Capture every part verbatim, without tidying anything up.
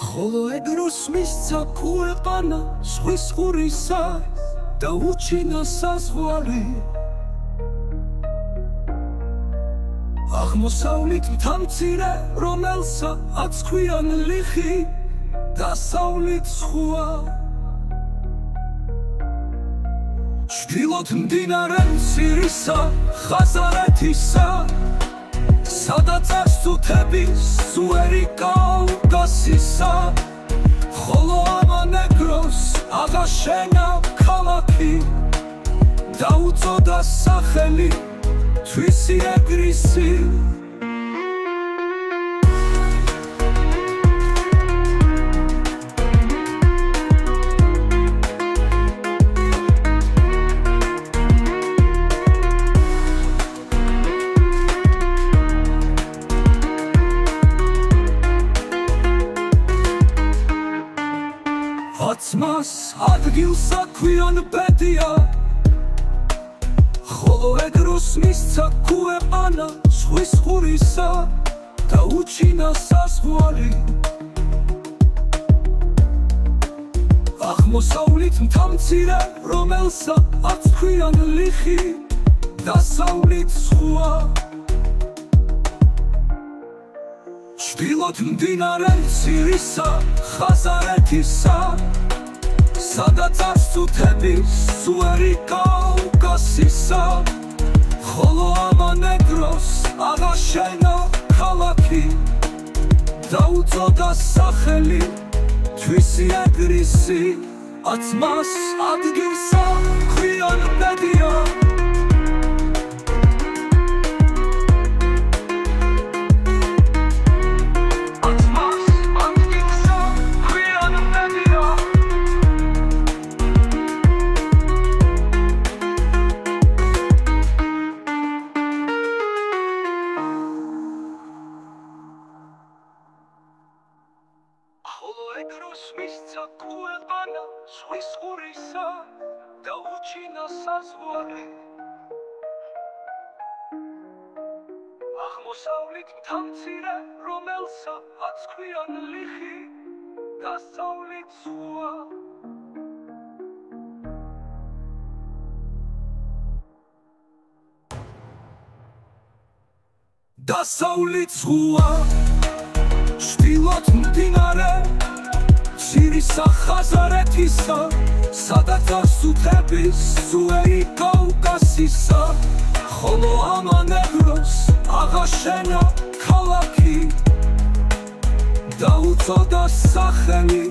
ხოლო ეგ დროს მისცა ქუეყანა ზღვის ყურისა და უჩინა საზღვარი. აღმოსავლით მთა მცირე, რომელსაც ქვიან ლიხი, დასავლით ზღვა. ჩრდილოთ მდინარე მცირისა, ხაზარეთისა, სადაც ას თუთები სუერი კავკასისა, ხოლო ამან ეგ დროს აღაშენა ქალაქი და უწოდა სახელი თვისი ეგრისი. აცმას ადგილსა ქვიან ბედია, ხოლო ეგ დროს მისცა ქუეყანა ზღვის ყურისა და უჩინა საზღვარი. აღმოსავლით მთა მცირე, რომელსაც ქვიან ლიხი, დასავლით ზღვა. ჩრდილოთ მდინარე მცირისა, ხაზარეთისა, სადაც ას თუთები სუერი კავკასისა, ხოლო ამან ეგ დროს აღაშენა ქალაქი და უწოდა სახელი თვისი ეგრისი. აცმას ადგილსა ქვიან ბედია. აცმას ადგილსა ქვიან ბედია. ხოლო ეგ დროს მისცა ქუეყანა ზღვის ყურისა და უჩინა საზღვარი. აღმოსავლით მთა მცირე, რომელსაც ქვიან ლიხი, დასავლით ზღვა. დასავლით ზღვა. ჩრდილოთ მდინარე მცირისა, ხაზარეთისა, სადაც ას თუთები სუერი კავკასისა, ხოლო ამან ეგ დროს აღაშენა ქალაქი და უწოდა სახელი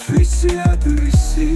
თვისი ეგრისი.